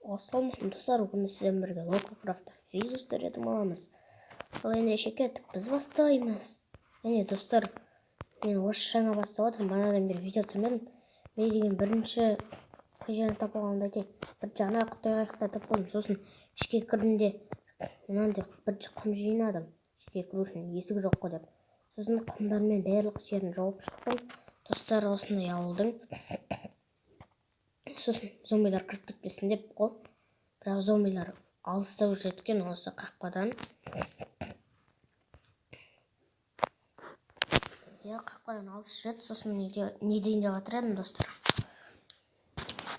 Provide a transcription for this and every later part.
Ассалаумағалейкум, достар! Бүгін сіздермен бірге Лококрафтта видео түсіретін боламыз. Ал ендеше кеттік, біз бастаймыз. Міне, достар, мен осы жаңа бастап жатырмын, бағанадан бері видео түсірмедім. Мен деген бірінші қай жерден тапып алғанымды айтайын. Бірінші ана құттай қайықта тапып алдым, сосын ішке кірдім де мынандай бірінші құм жинадым. Ішке кіру үшін есік жоқ қой деп. Сосын құмдармен барлық жерін жауып шықтым. Достар, осындай ауылдың. Сосын зомбилар кіріп кетпесін деп қой. Бірақ зомбилар алыстап жүреді екен осы қақпадан. Иә, қақпадан алыс жүреді. Сосын не дейін деп жатыр едім, достар.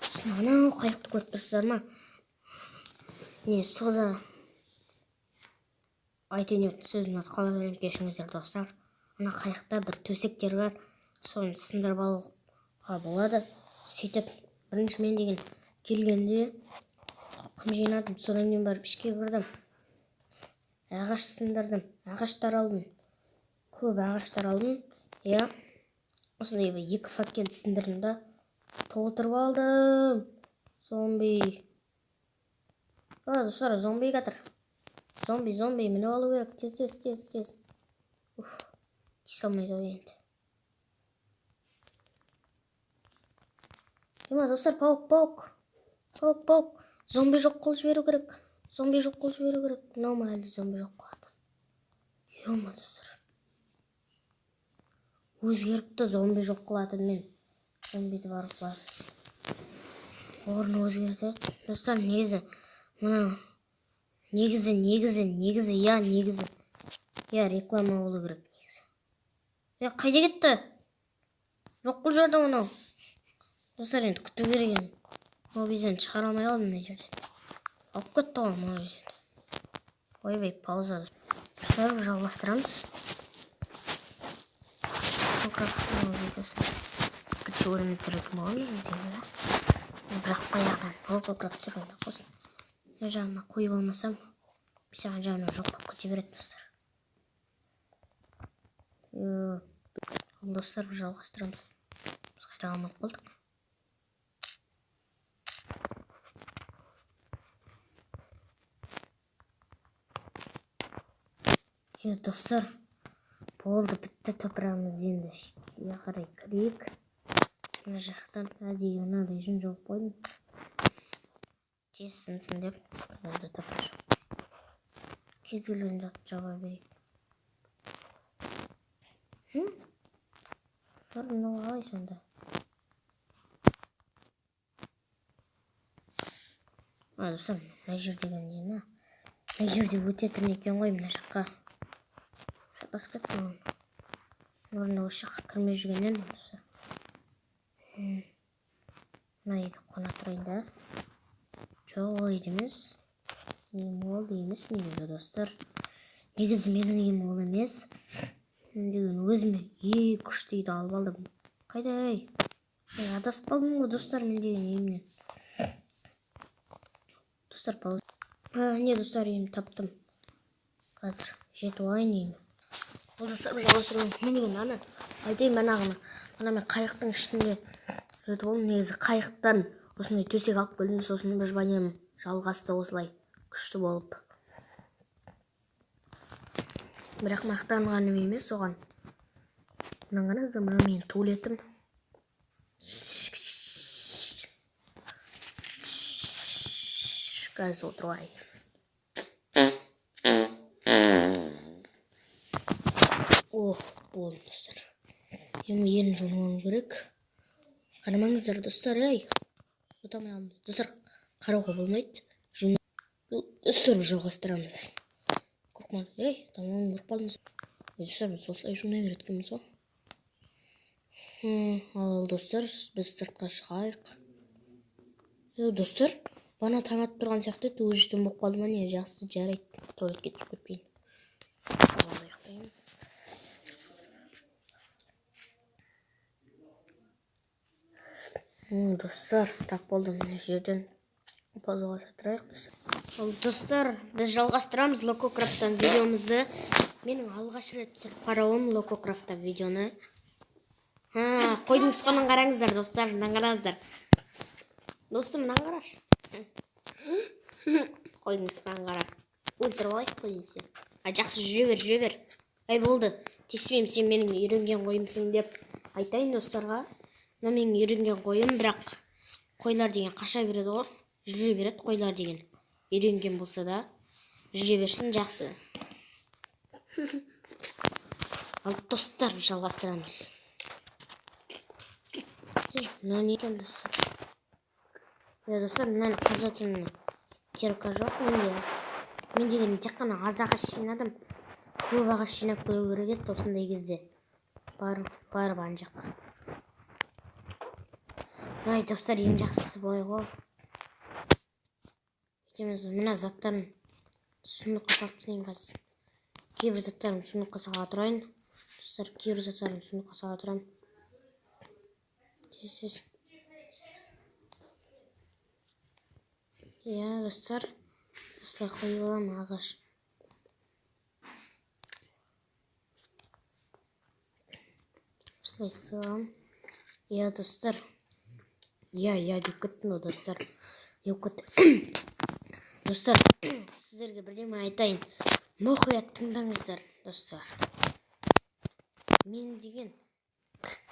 Сосын анау қайықты көріп тұрсыздар ма? Не, сода айтайын деп сөзімді ұмытып қала беремін, кешіріңіздер, достар. Ана қайықта бір төсектер бар, соны сындырып алуға болады. Сөйтіп бірінші мен деген келгенде құм жинадым, содан кейін барып ішке кірдім, ағаш сындырдым, ағаштар алдым, көп ағаштар алдым. Иә, осындай бір екі факелді сындырдым да толтырып алдым. Зомби. А, достар, зомби жатыр. Зомби, зомби, мініп алу керек. Тез, тез, тез, тез. Уф, тиісе алмайды ғой енді. Ема, достар, паук, паук. Паук, паук. Зомби жоқ қылып жіберу керек. Зомби жоқ қылып жіберу керек. Мынау ма әлде зомби жоқ қылады? Ема, достар. Өзгеріпті, зомби жоқ қылатын мен. Зомбиді барып бар. Орны өзгертеді. Достар, негізі мына негізі, негізі, негізі, я, негізі. Я, реклама болу керек негізі. Я, қайда кетті? Жоқ қылып жіберді мынау. Достар, енді күту керек енді. Мобизен шығара алмай қалдым мына жерден. Алып кетті ғой мобизенді. Ойбай, пауза. Достар, жалғастырамыз. Бірінші өлімді түсіретін боламыз біз енді. Бірақ баяғыдан Лококрафт түсіргенде қосын. Мына жағыма қойып алмасам, саған жағынан жоқ болып кете береді, достар. Достар, біз жалғастырамыз. Біз қайта алмай қалдық. Е, достар, болды, бітті топырағымыз. Енді ішке қарай кірейік. Мына жақтан әдейі мынадай жүн жауып қойдым. Тез сынсын деп. Болды, топырақ жоқ. Кез келген жақты жаба берейік. Достар, мынау қалай сонда? А, достар, мына жер деген нені? Мына жерде өтетін екен ғой мына жаққа. Басып кеттім оны. Орнына осы жаққа кірмей жүргеннен осы. Мына үйге қона тұрайын да. Жоқ, ол үйде емес. Үйім ол емес негізі, достар. Негізі менің үйім ол емес. Мен деген өзіме ең күшті үйді алып алдым. Қайда, ей? Ей, адасып қалдым ғой, достар, мен деген үйімнен. Достар, пауза. Не, достар, үйімді таптым. Қазір жетіп алайын үйіме. Ол достар, жалғастырамын. Мен деген ана айтайын манағыны. Ана мен қайықтың ішінде жетіп алдым. Негізі қайықтан осындай төсек алып келдім. Сосын выживанием жалғасты осылай күшті болып. Бірақ мақтанғаным емес оған. Мынаны қараңыздар, мына менің туалетім. Қазір отырып алайын. Ох, болды, достар. Енді ерін жуынып алу керек. Қарамаңыздар, достар, ей. Өте алмай қалдым. Достар, қарауға болмайды. Достар, біз жалғастырамыз. Қорқма. Ей, тамағым көріп қалдыңыз. Ей, достар, біз осылай жуына береді екенбіз ғой. Ал, достар, біз сыртқа шығайық. Ей, достар, бана таң атып тұрған сияқты еді, уже түн болып қалды ма не? Жақсы, жарайды. Туалетке түсіп кетпейін. Достар, тап болды мына жерден. Паузаға жатырайық, достар. Ал, достар, біз жалғастырамыз Лококрафттан видеомызды. Менің алғаш рет түсіріп қарауым Лококрафтта видеоны. Қойдың ұсқанын қараңыздар, достар, мынаны қараңыздар. Достым, мынаны қарашы. Қойдың саған қара. Өлтіріп алайық қой десе. А, жақсы, жүре бер, жүре бер. Ай, болды. Тиіспеймін, сен менің үйренген қойымсың деп айтайын достарға. Мына менің үйренген қойым, бірақ қойлар деген қаша береді ғой. Жүре береді қойлар деген. Үйренген болса да жүре берсін, жақсы. Ал достар, жалғастырамыз. Мына не екен, достар? Иә, достар, мынаны қазатын кирка жоқ менде. Мен деген тек қана аз ағаш жинадым. Көп ағаш жинап қою керек еді осындай кезде. Барып ана жаққа. Ай, достар, ең жақсысы былай ғой. Бүйтеміз, мына заттарын сундукқа салып тастайын қазір. Кейбір заттарым сундукқа сала тұрайын. Достар, кейбір заттарым сундукқа сала тұрамын. Тез, тез. Иә, достар, осылай қойып аламын ағаш. Осылай саламын. Иә, достар. Иә, иә деп кеттім ғой, достар. Деп кеттім. Достар, сіздерге бірдеме айтайын. Мұқият тыңдаңыздар, достар. Мен деген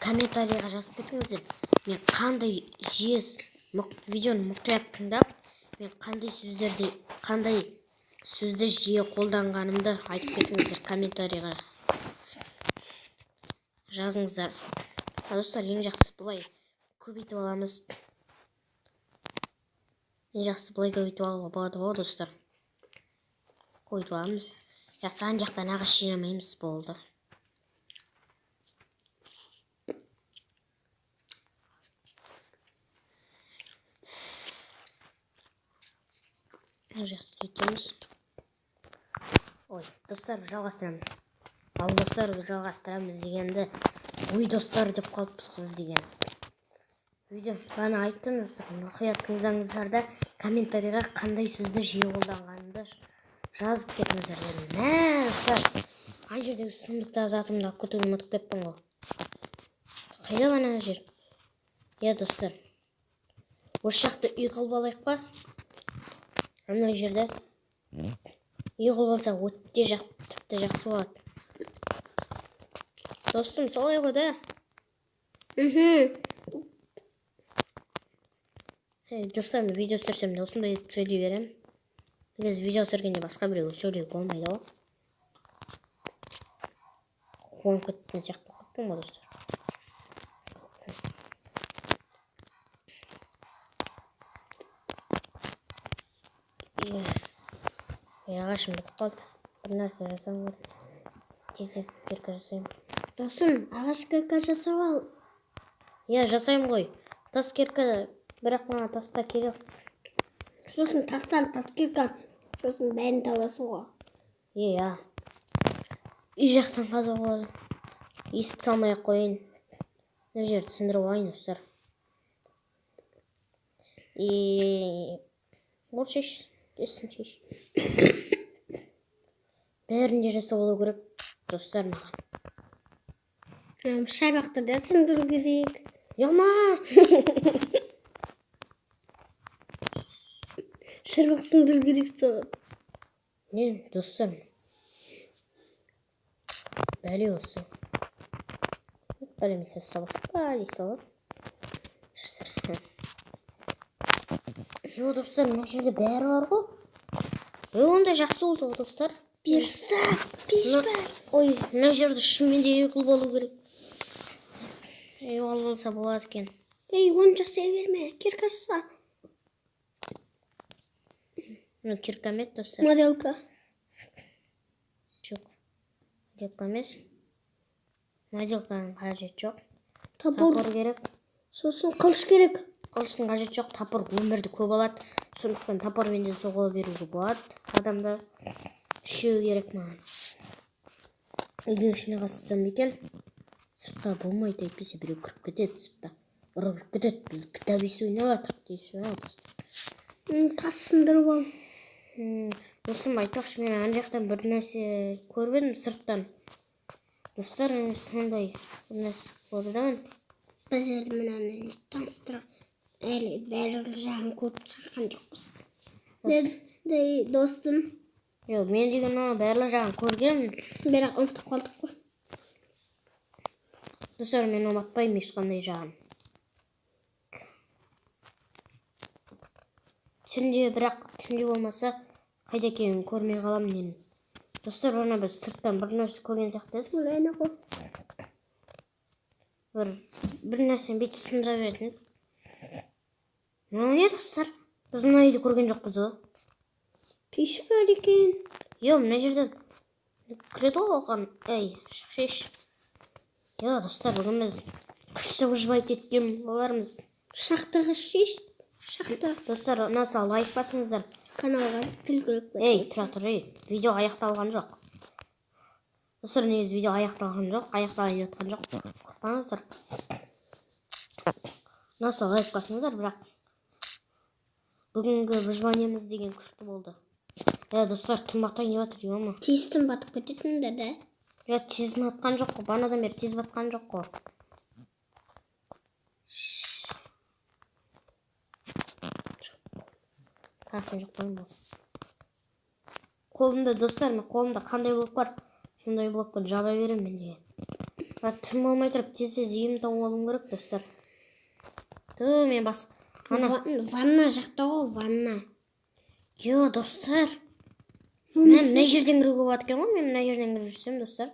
комментарийға жазып кетіңіздер. Мен қандай жиі видеоны мұқият тыңдап, мен қандай сөзді жиі қолданғанымды айтып кетіңіздер, комментарийға жазыңыздар. Ал достар, ең жақсы былай көбейтіп аламыз. Ең жақсы былай көбейтіп алуға болады ғой, достар. Көбейтіп аламыз. Жақсы, ана жақтан ағаш жинамаймыз, болды. Жақсы, сөйтеміз. Ой, достар, біз жалғастырамыз. Ал достар, біз жалғастырамыз дегенді, ой, достар деп қалыппыз ғой деген. Видео бағана айттым, достар, мұқият тыңдаңыздар да, комментарийға қандай сөзді жиі қолданғанымды жазып кетіңіздер дедім. Мә, достар, ана жердегі сундукта затымды алып кетуді ұмытып кеттім ғой. Қайда ана жер? Иә, достар, осы жақты үй қылып алайық па? Ана жерде үй қылып алсақ өте тіпті жақсы болады. Достым, солай ғой да? Эй, достар, мен видео түсірсем де осындай етіп сөйлей беремін. Негізі видео түсіргенде басқа біреуге сөйлеуге болмайды ғой. Қуанып кеткен сияқты болып кеттім ғой, достар. Ой, ағашым бітіп қалды. Бір нәрсе жасауым керек. Тез-тез кирка жасаймын. Досым, ағаш кирка жасап ал. Иә, жасаймын ғой. Тас кирка, бірақ маған таста керек. Сосын тастан тас кирка, сосын бәрін табасың ғой. Иә. Үй жақтан қазуға болады. Есік салмай ақ қояйын. Мына жерді сындырып алайын, достар. И бол, шеш, есін шеш. Бәрін де жасап алу керек, достар, маған. Шарбақты да сындыру керек. Яма! Шарбақ сындыру керек соған. Не, достар? Бәле осы. Бәле мен сені ұстап алсам ба, дей салып. Йо, достар, мына жерде бәрі бар ғой. Ой, онда жақсы болды ғой, достар. Верстак, пеш бар. Ой, мына жерді шынымен де үй қылып алу керек. Үй қылып алса болады екен. Ей, оны жасай берме, кирка жаса. Мына кирка емес, достар. Моделка. Жоқ. Моделка емес. Моделканың қажеті жоқ. Топор. Топор керек. Сосын қылыш керек. Қылыштың қажеті жоқ. Топор өмірді көп алады. Сондықтан топормен де соға беруге болады. Адамды үшеуі керек маған. Үйдің ішіне қассам екен. Сыртқа болмайды, әйтпесе біреу кіріп кетеді сыртта. Ұры кіріп кетеді. Біз кітап есі ойнап жатырмық дейсің, а, достар. Тас сындырып ал. Досым, айтпақшы, мен ана жақтан бір нәрсе көріп едім сырттан. Достар, мен сондай бір нәрсе көрдім. Біз әлі мынаны таныстырып, әлі бәрі жағын көріп шыққан жоқпыз. Де достым. Жоқ, мен деген оны барлық жағын көргенмін. Бірақ ұмытып қалдық қой. Достар, мен ұмытпаймын ешқандай жағын. Түнде, бірақ түнде болмаса қайда екенін көрмей қаламын мен. Достар, ана біз сырттан бір нәрсе көрген сияқты едік. Ол әне ғой. Бір нәрсені бүйтіп сындыра беретін едік. Мынау не, достар? Біз мына үйді көрген жоқпыз ғой. Пеш бар екен. Йо, мына жерден кіреді ғой оған. Ей, шықшы. Йо, достар, бүгін біз күшті выживать еткен болармыз. Шахтаға шеш. Шахта. Достар, ұнаса лайк басыңыздар. Каналға тіл керек. Ей, тұра тұр, ей. Видео аяқталған жоқ. Достар, негізі видео аяқталған жоқ. Аяқталайын деп жатқан жоқ. Қорықпаңыздар. Ұнаса лайк басыңыздар, бірақ бүгінгі выживаниеміз деген күшті болды. Достар, түн батайын деп жатыр, ё-ма. Тез түн батып кететіндер де. Иә, тез батқан жоқ қой. Бағанадан бері тез батқан жоқ қой. Рахмет, жоқ қой бұл. Қолымда, достар, мен қолымда қандай блок бар, сондай блокпен жаба беремін мен деген. Бірақ түн болмай тұрып тез-тез үйімді тауып алуым керек, достар. Ту, мен бас ана Ванна жақта ғой, ванна. Йо, достар. Мен мына жерден кіруге болады екен ғой. Мен мына жерден кіріп жүрсем, достар.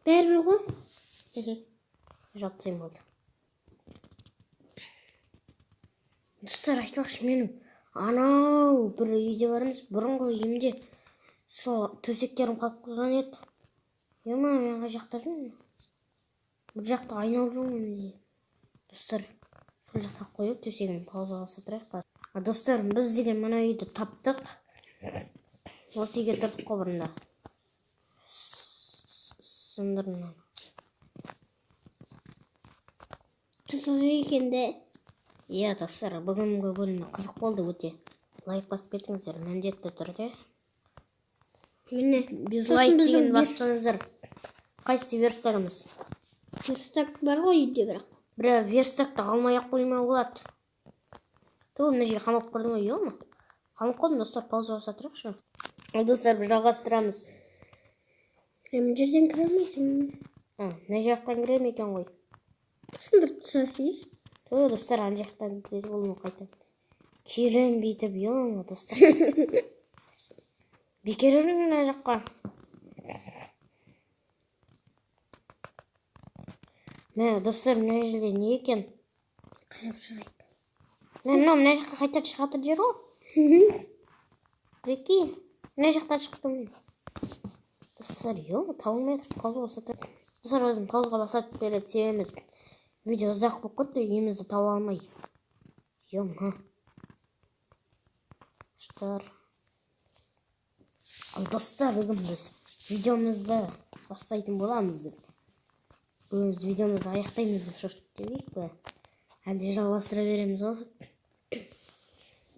Бәрібір ғой. Жауып тастаймын болды. Достар, айтпақшы, менің анау бір үйде бар емес, бұрынғы үйімде сол төсектерім қалып қойған еді. Ема, мен қай жақта жүрмін? Бір жақта айналып жүрмін міне. Достар, сол жақта қойып төсегін паузаға баса тұрайық қазір. Достар, біз деген мына үйді таптық. Осы үйге тұрдық қой бұрында. Сындыр мынаны. Қызық екен де. Иә, достар, бүгінгі бөлім қызық болды өте. Лайк басып кетіңіздер, міндетті түрде. Міне, Без сосын лайк біздің деген баспаңыздар. Қайсы верстагымыз? Верстак бар ғой үйде бірақ. Бірақ верстакты алмай ақ қоймауға болады. Ту, мына жерге қамалып көрдім ғой, ё-ма. Қамалып қалдым, достар, пауза баса тұрайықшы. Ал, достар, біз жалғастырамыз. Мына жерден кіре алмайсың. Мына жақтан кіре ме екен ғой? Сындырып тастайсың. Ту, достар, ана жақтан кіре болмай қайта. Келем бүйтіп, ё-ма, достар. Бекер жүрмін мына жаққа. Мә, достар, мына жерде не екен? Қарап шығайық. Мә, мынау мына жаққа қайта шығатын жер ғой. Прикинь, мына жақтан шықтым мен. Достар, ё-ма, табылмай жатыр, паузаға баса тұр. Достар, өзім паузаға басады береді себебіміз. Видео ұзақ болып кетті, үйімізді таба алмай. Ё-ма. Достар. Ал, достар, бүгін біз видеомызды бастайтын боламыз деп. Бүгін біз видеомызды аяқтаймыз деп шошып демейік пе? Әлде жалғастыра береміз ғой.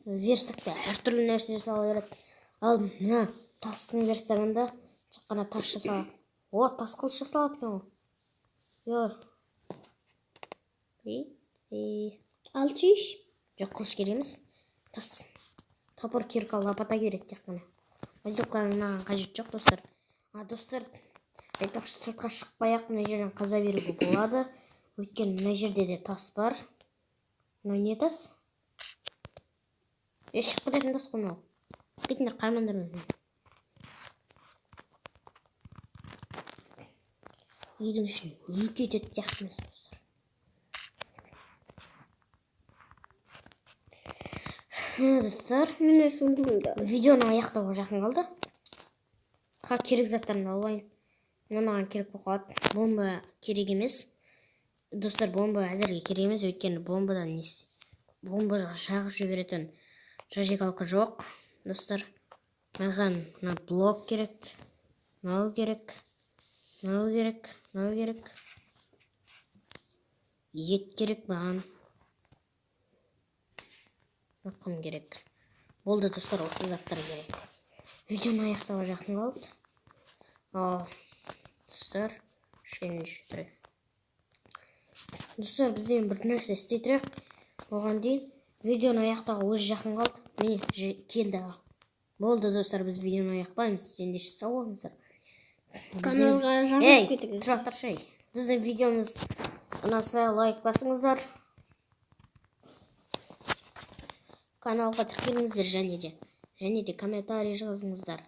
Верстакта әртүрлі нәрсе жасала береді. Ал мына тастың верстагында тек қана тас жасалады. О, тас қылыш жасалады екен ғой. Йо. И. Ал шеш. Жоқ, қылыш керек емес. Тас. Топор, кирка, лопата керек тек қана. Мазюканың маған қажеті жоқ, достар. Достар, айтпақшы, сыртқа шықпай ақ мына жерден қаза беруге болады. Өйткені мына жерде де тас бар. Мынау не тас? Шығып кететін тас қой мынау. Кетіңдер, қармандар мені. Үйдің ішін өліп кететін сияқты емес, достар. Достар, Міне сундугымда. Видеоны аяқтауға жақын қалды. Ха, керек заттарымды алып алайын. Мына маған керек болып қалады. Бомба керек емес. Достар, бомба әзірге керек емес, өйткені бомбадан не істей-, бомба жағып жіберетін зажигалка жоқ. Достар, маған мына блок керек, мынау керек, мынау керек, мынау керек. Ет керек маған. Құм керек. Болды, достар, осы заттар керек. Видеоны аяқтауға жақын қалды. Ал, достар, кішкене тұрайық. Достар, біз енді бір нәрсе істей тұрайық. Оған дейін видеоны аяқтауға өзі жақын қалды. Міне, келді. Болды, достар, біз видеоны аяқтаймыз. Ендеше сау болыңыздар. Каналға жазылып Ей, кетіңіздер. Тұра тұршы, ей. Біздің видеомыз ұнаса, лайк басыңыздар. Каналға тіркеліңіздер және де комментарий жазыңыздар.